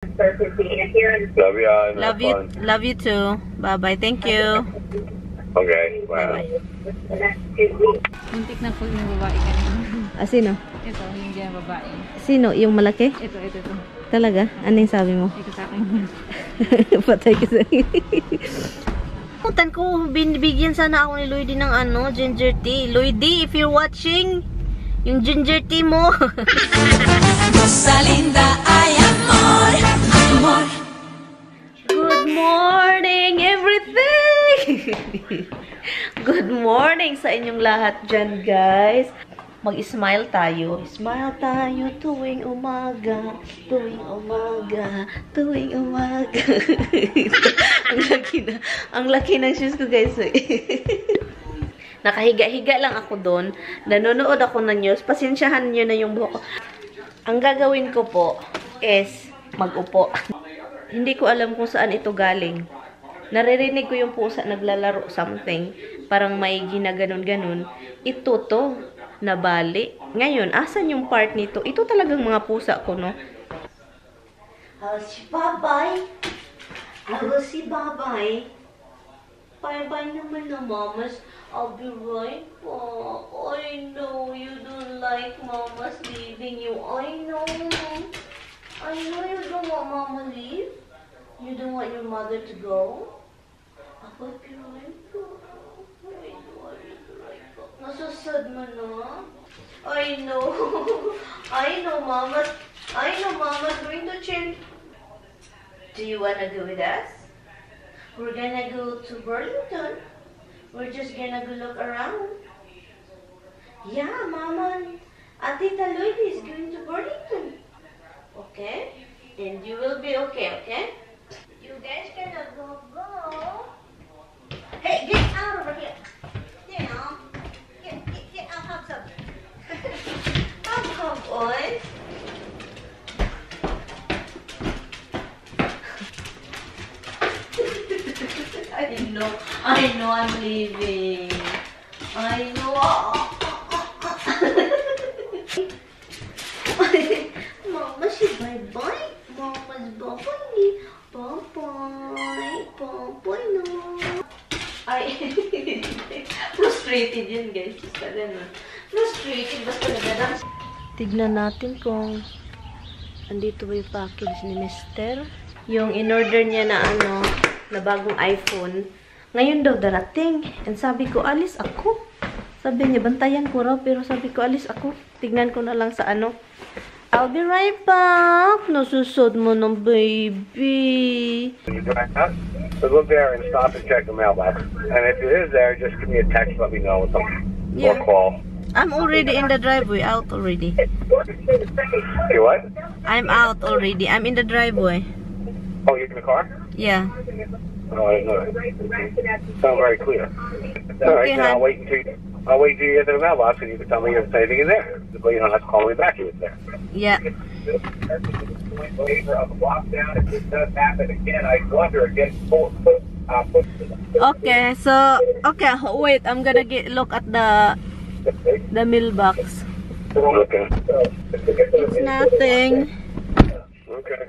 Love you. Love you too. Bye bye. Thank you. Okay. Bye bye. Muntik na po yung babae kanina. Sino? Ito, yung dyan babae. Sino? Yung malaki? Ito. Talaga? Ano yung sabi mo? Ito sa akin. Patay ka sa Puntan ko, binibigyan sana ako ni Lloydie ng ginger tea. Lloydie, if you're watching, yung ginger tea mo. Rosalinda, ay amor, amor. Good morning, everything! Good morning sa inyong lahat dyan, guys. Mag-smile tayo. Smile tayo tuwing umaga. Tuwing umaga. Tuwing umaga. Ang laki ng shoes ko, guys. Nakahiga-higa lang ako doon. Nanonood ako ng news. Pasensyahan nyo na yung buhok ko. Ang gagawin ko po is mag-upo. Hindi ko alam kung saan ito galing. Naririnig ko yung pusa naglalaro something. Parang may ginaganon-ganon. Ito to. Nabali. Ngayon, asan yung part nito? Ito talagang mga pusa ko, no? Si Babay. Si Babay. Bye-bye naman na, mamas. I'll be right back. I know you don't like mama's leaving you. I know. I know you don't want mama leave. You don't want your mother to go. I'll be right back. Nasusad mo na? I know. I know mama's going to change. Do you wanna go with us? We're gonna go to Burlington. We're just gonna go look around. Yeah, Mama and Tita Lloydie is going to Burlington. Okay? And you will be okay, okay? You guys gonna go. Hey, get out over here. Yeah. Get out, have some. Come, boys. I know I'm leaving. I know. Mama, she bye-bye. Mama's bye-bye. Bye-bye. Bye-bye, no. Frustrated yun, guys. Basta ganun. Frustrated. Basta nagdadang. Tignan natin kung andito ba yung package ni Mister. Yung in-order niya na na bagong iPhone. Ngayon daw darating. And sabi ko, alis ako. Sabi niya, bantayan ko raw. Pero sabi ko, alis ako. Tignan ko na lang sa I'll be right back. Nasusod mo ng baby. So go there and stop and check the mailbox. And if it is there, just give me a text, let me know. Or call. I'm already in the driveway. Out already. You what? I'm out already. I'm in the driveway. Oh, you're in the car? Yeah. Oh, I didn't know that. Sound very clear. All right, then I'll wait until you get to the mailbox and you can tell me if there's anything in there. But you don't have to call me back if it's there. Yeah. Okay, so wait, I'm gonna look at the mailbox. Okay. It's nothing. Okay.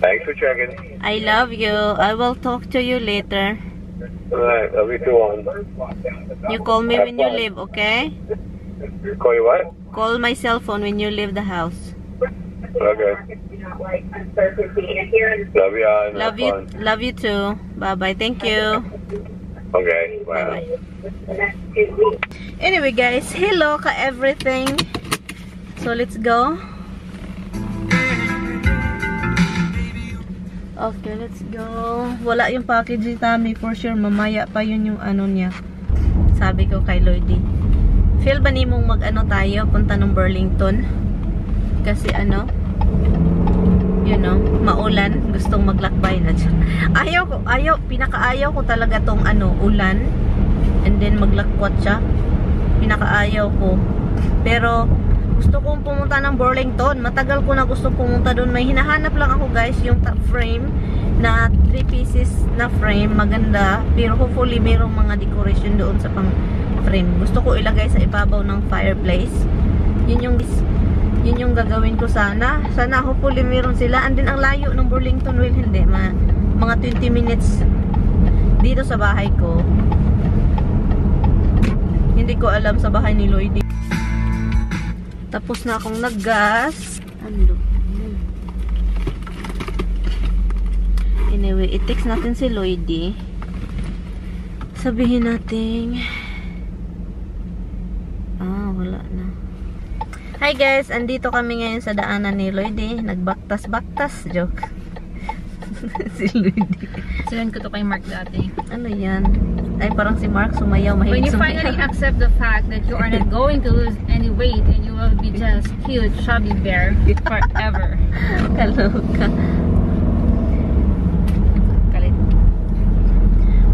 Thanks for checking. I love you. I will talk to you later. Alright, love you too on. You call me when you leave, okay? Call you what? Call my cell phone when you leave the house. Okay. Love you. Love you too. Bye bye. Thank you. Okay. Bye. Anyway, guys, hello ka everything. So let's go. Okay, let's go. Wala yung package ni Tammy for sure. Mamaya pa yun yung niya. Sabi ko kay Lloydie. Feel ba ni mong tayo? Punta ng Burlington. Kasi maulan. Gustong maglakbay na dyan. Pinakaayaw ko talaga tong ulan. And then maglakwat siya. Pinakaayaw ko. Pero gusto kong pumunta ng Burlington. Matagal ko na gusto pumunta doon. May hinahanap lang ako, guys, yung top frame na 3 pieces na frame. Maganda. Pero hopefully mayroong mga decoration doon sa pang frame. Gusto ko ilagay sa ibabaw ng fireplace. Yun yung Yun yung gagawin ko sana. Sana hopefully meron sila. And then ang layo ng Burlington Will, hindi. Mga 20 minutes dito sa bahay ko. Hindi ko alam sa bahay ni Lloyd. Tapos na akong naggas. Ano? Anyway, i-text natin si Lloyd. Sabihin natin. Wala na. Hi guys, andito kami ngayon sa daanan ni Lloyd. Nagbaktas-baktas. Joke. Si Lloyd. Silan ko to kay Mark dati. Ano yan? Ay, parang si Mark sumayaw. When Mahilig you sumayaw. finally accept the fact that you are not going to lose any weight and you will be just cute, chubby bear forever. Kaloka. Kalit.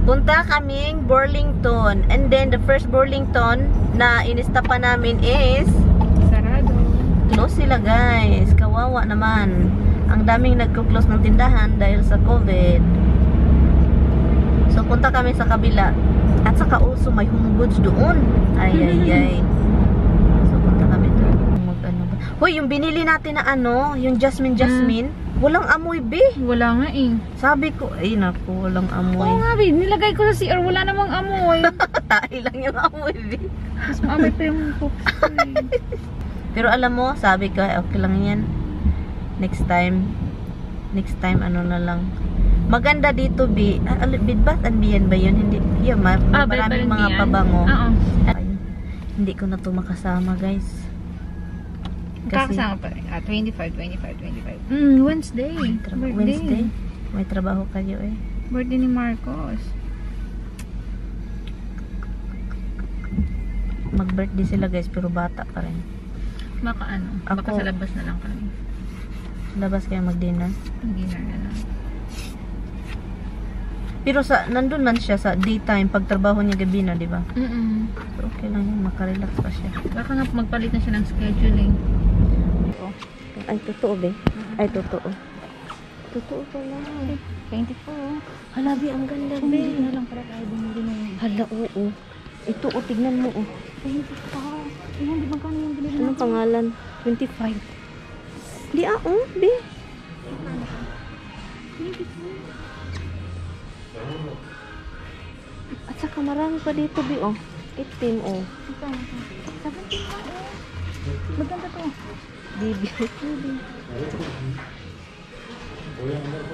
Punta kaming Burlington. And then, the first Burlington na inistapa namin is Sarado. close sila guys. Kawawa naman. Ang daming nagko-close ng tindahan dahil sa COVID. So, punta kami sa kabila. At saka also, may home goods doon. Ay. So, punta kami doon. Mag-ano ba? Hoy, yung binili natin na ano, yung Jasmine. Walang amoy, be. Wala nga eh. Sabi ko, ay naku, walang amoy. Oo nga, babe. Nilagay ko sa CR. Wala namang amoy. Tahi lang yung amoy, be. Mas maamoy pa yung pops ko eh. Pero alam mo, sabi ko, okay lang yan. Next time, ano na lang. Maganda dito, B. Bidbath and Beyond ba yun? Hindi. Yun, maraming mga pabango. Oo. Ayun. Hindi ko na to makasama, guys. Kakasama pa rin. 25. Wednesday. Wednesday. May trabaho kayo eh. Birthday ni Marcos. Mag-birthday sila, guys, pero bata pa rin. Baka ano. Baka sa labas na lang kami. Labas kayo mag-dinner. Dinner na lang. Pero nandun man siya sa daytime pagtrabaho niya gabi na, di ba? So, okay lang yun, makarelax pa siya. Baka nga magpalit na siya ng scheduling. Ay, totoo, be. Ay, totoo. Totoo pala. 24. Hala, be, ang ganda, be. Hindi lang para tayo bumili ng... Hala, oo. Ito, tignan mo, 25. Hindi magkano yung binili Anong pangalan? 25. Di, be. At saka marami pa dito, be, oh. Itim, oh. 17 pa, maganda to. Bibi.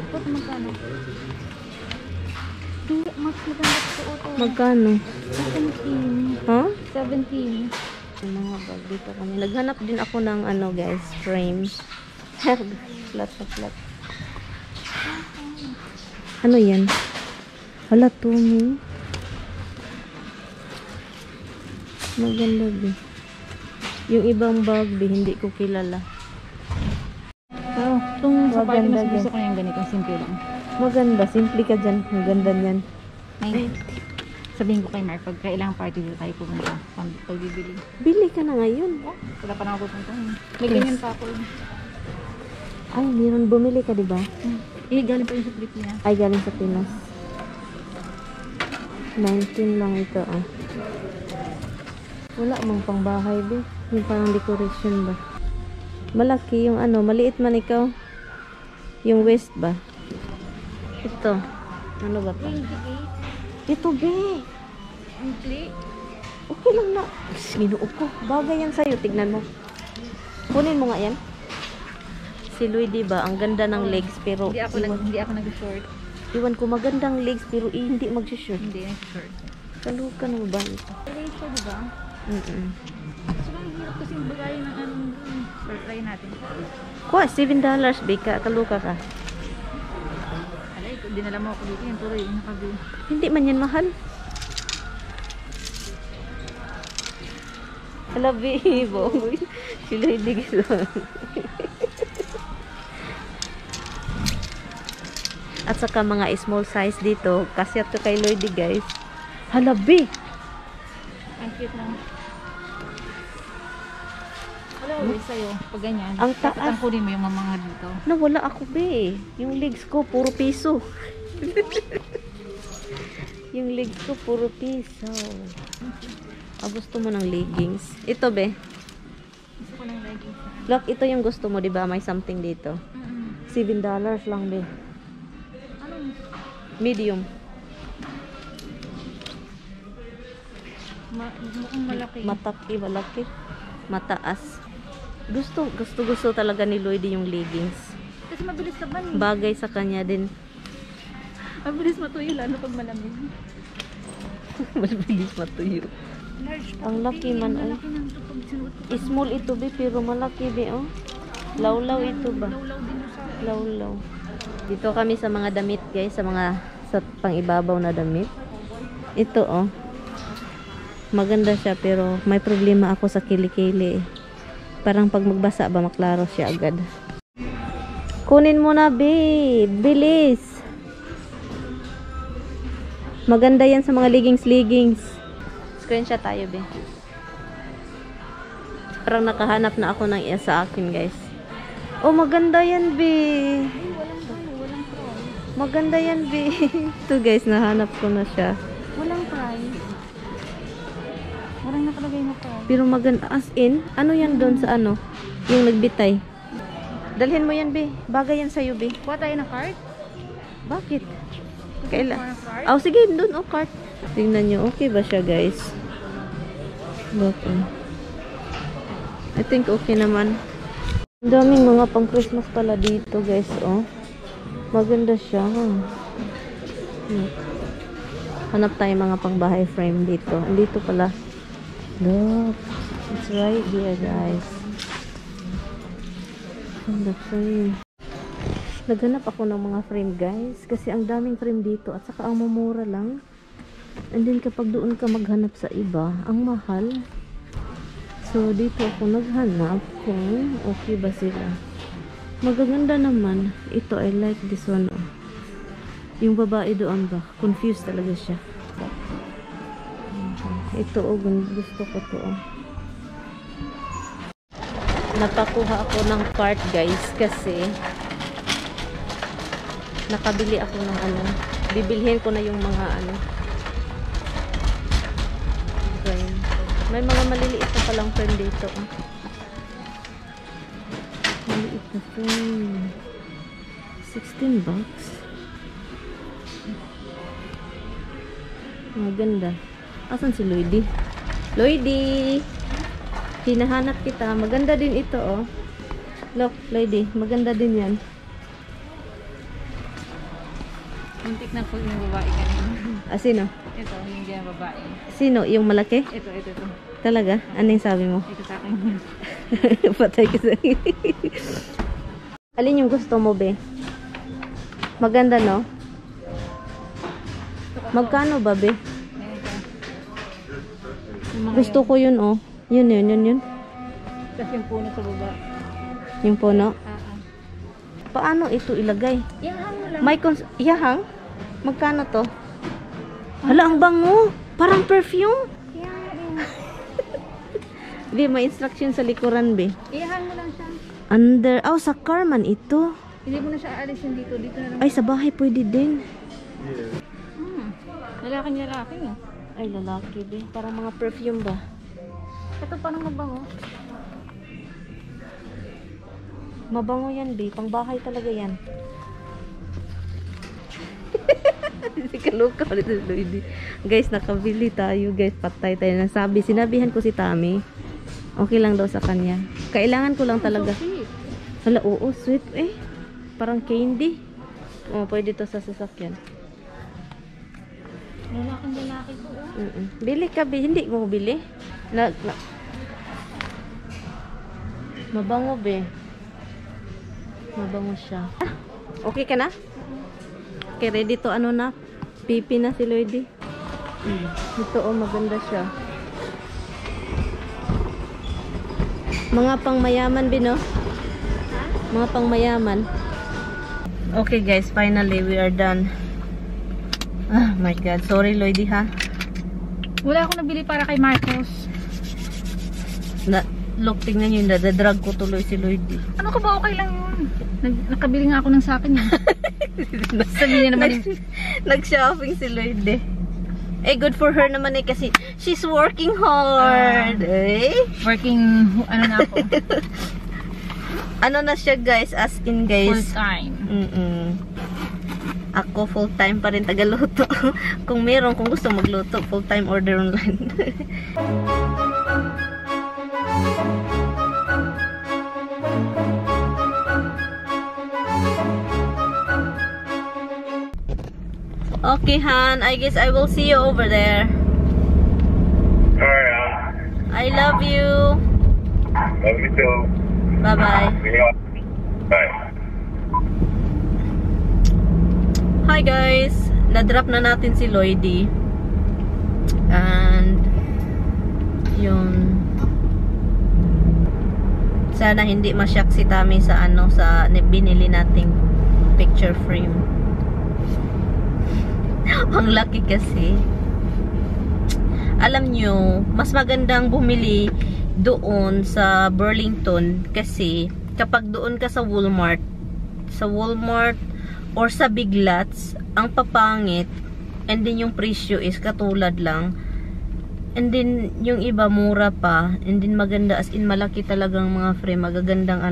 Ito magkano? Di, mas maganda to. Magkano? 17. Ha? 17. Yung mga bag dito kami. Naghanap din ako ng ano, guys, frame. Flat na flat. Ano yan? Hala, Tumi. Maganda, be. Yung ibang bag, be, hindi ko kilala. Pero, itong sapatos Maganda mas gusto din. ko yung ganito. Simple lang. Maganda. Simple ka dyan. Maganda niyan. Sabihin ko kay Mark, pag kailangan party dito tayo pumunta. Pag bibili. Bili ka na ngayon. Wala pa na ako pupunta. May ganyan pa ako. Ay, meron. Bumili ka, diba? Galing pa yung sa trip niya. Ay, galing sa Pinas. 19 lang ito, ah. Wala mang pang bahay, be. Yung parang decoration ba? Malaki yung ano, maliit man ikaw. Yung waist ba? Ito. Ano ba to? 28. Ito, be. Ankli. Okay lang na. Ginuo ko. Bagay yan sa'yo. Tignan mo. Kunin mo nga yan. Si Louie, diba? Ang ganda ng legs, pero Hindi ako nag-short. iwan ko magandang legs, pero hindi mag-short. Hindi nag-short. Kaluka na ba ito? Tuloy siya, diba? So, ang hirap kasi bagayin ng anong try natin. Kuha, $7, bika. Kaluka ka. Alay, dinala mo ako dito yan. Tuloy, yung nakabi. Hindi man yan mahal. Hala, bibo. Sila hindi gusto. At saka mga small size dito. Kasi ito kay Lloydie, guys. Hala, bi. Ang cute lang. Wala, uwi sa'yo. Pag ganyan. Ang taas. Ang kunin mo yung mga dito. Nawala ako, be. Yung legs ko, puro piso. Yung legs ko, puro piso. Gusto mo ng leggings? Ito, be. Gusto ko ng leggings na. Look, ito yung gusto mo, di ba? May something dito. $7 lang, be. Ano? Medium. Mukhang malaki. Malaki. Mataas. Gusto talaga ni Lloydie yung leggings. Kasi mabilis naman eh. Bagay sa kanya din. Mabilis matuyo lalo pag malamig. Mabilis matuyo. Large pa. Ang laki man ay. Malaki ng ito pag sinuot ko. Small ito, be, pero malaki, be, oh. Lawlaw ito ba? Lawlaw din sa akin. Lawlaw. Dito kami sa mga damit, guys, sa pang-ibabaw na damit. Ito, oh. Maganda siya, pero may problema ako sa kilikili. Parang pag magbasa ba, maklaro siya agad. Kunin mo na, babe. Bilis. Maganda yan sa mga leggings. Screenshot tayo, babe. Parang nakahanap na ako ng iya sa akin, guys. Oh, maganda yan, babe. Walang price. Maganda yan, babe. Ito, guys, nahanap ko na siya. Walang price. Walang nakalagay na price. Pero maganda. As in, ano yan doon sa ano? Yung nagbitay. Dalhin mo yan, be. Bagay yan sa'yo, be. Kuha tayo ng card? Bakit? Kuha Kailan? ng card? Oh, sige, doon, oh, cart. Tingnan nyo, okay ba siya, guys? Okay. I think okay naman. Ang daming mga pang Christmas pala dito, guys, oh. Maganda siya. Hanap tayo mga pang bahay frame dito. Andito pala. Look. It's right here, guys. The frame. Naghanap ako ng mga frame, guys, kasi ang daming frame dito at saka ang mumura lang. And then kapag doon ka maghanap sa iba, ang mahal. So dito ako naghanap kung okay ba sila. Magaganda naman. Ito, I like this one, oh. Yung babae doon ba, confused talaga siya. Ito, oh, gusto ko to, oh. Napakuha ako ng cart, guys, kasi nakabili ako ng ano. Bibilhin ko na yung mga ano frame. May mga maliliit na palang frame dito, oh. Maliit na frame. $16. Maganda. Asan si Lloydie? Lloydie! Hinahanap kita. Maganda din ito, oh. Look, Lloydie. Maganda din yan. Muntik na po yung babae kanina. Ah, sino? Ito, hindi yung babae. Sino? Yung malaki? Ito. Talaga? Anong sabi mo? Ito sa akin. Patay ka sa Alin yung gusto mo, be? Maganda, no? Magkano ba, be? Gusto ko yun, oh. Yun. Tapos yung puno sa baba. Yung puno? Paano ito ilagay? Ihang mo lang. Iyahang? Magkano to? Hala, ang bango! Parang perfume! Be, may instruction sa likuran, be. Ihang mo lang siya. Under, sa car man ito. Hindi mo na siya aalisin dito. Dito na lang. Ay, sa bahay pwede din. Lalaki. Ay, lalaki, be. Parang mga perfume ba? Ito parang mabango. Mabango yan, be. Pang bahay talaga yan. Si Kaluka ulit si Lloydie. Guys, nakabili tayo, guys. Patay tayo. Sinabihan ko si Tami. Okay lang daw sa kanya. Kailangan ko lang talaga. So sweet. Hala, oo, sweet. Parang candy. Pwede to sa sasakyan. Lalaki ko. Bili ka, be. Hindi mo bili. Mabango, be. Mabango siya. Okay ka na? Okay, ready to ano na? Pipi na si Lloydie. Ito, maganda siya. Mga pangmayaman, Bino. Mga pangmayaman. Okay, guys. Finally, we are done. Oh my God. Sorry, Lloydie, ha? Wala akong nabili para kay Marcos. Look, tingnan nyo. Nadadrag ko tuloy si Lloydie. Ano ka ba? Okay lang yun. Nakabili nga ako ng sa akin yun. Sabi niya naman Nag-shopping si Lloydie. Good for her naman kasi she's working hard. Working, ano na ako. Ano na siya guys, as in guys. Full time. Ako full time pa rin tagaluto. Kung kung gusto magluto, full time order online. Okay, Han. I guess I will see you over there. Alright. I love you. Love you too. Bye-bye. Bye. Hi guys. Na-drop na natin si Lloydie. And yun. Sana hindi masyak si Tami sa sa binili nating picture frame. Ang laki kasi. Alam nyo, mas magandang bumili doon sa Burlington kasi kapag doon ka sa Walmart or sa Big Lots, ang papangit, and then yung presyo is katulad lang, and then yung iba mura pa, and then maganda, as in malaki talagang mga frame, magagandang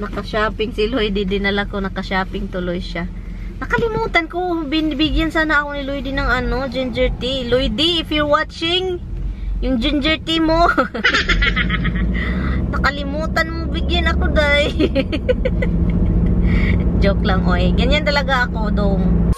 naka-shopping si Lloydie, dinala ko, naka-shopping tuloy siya. Nakalimutan ko, binibigyan sana ako ni Lloydie ng ginger tea. Lloydie, if you're watching, yung ginger tea mo. Nakalimutan mo bigyan ako, day. Joke lang, oy. Ganyan talaga ako, dong.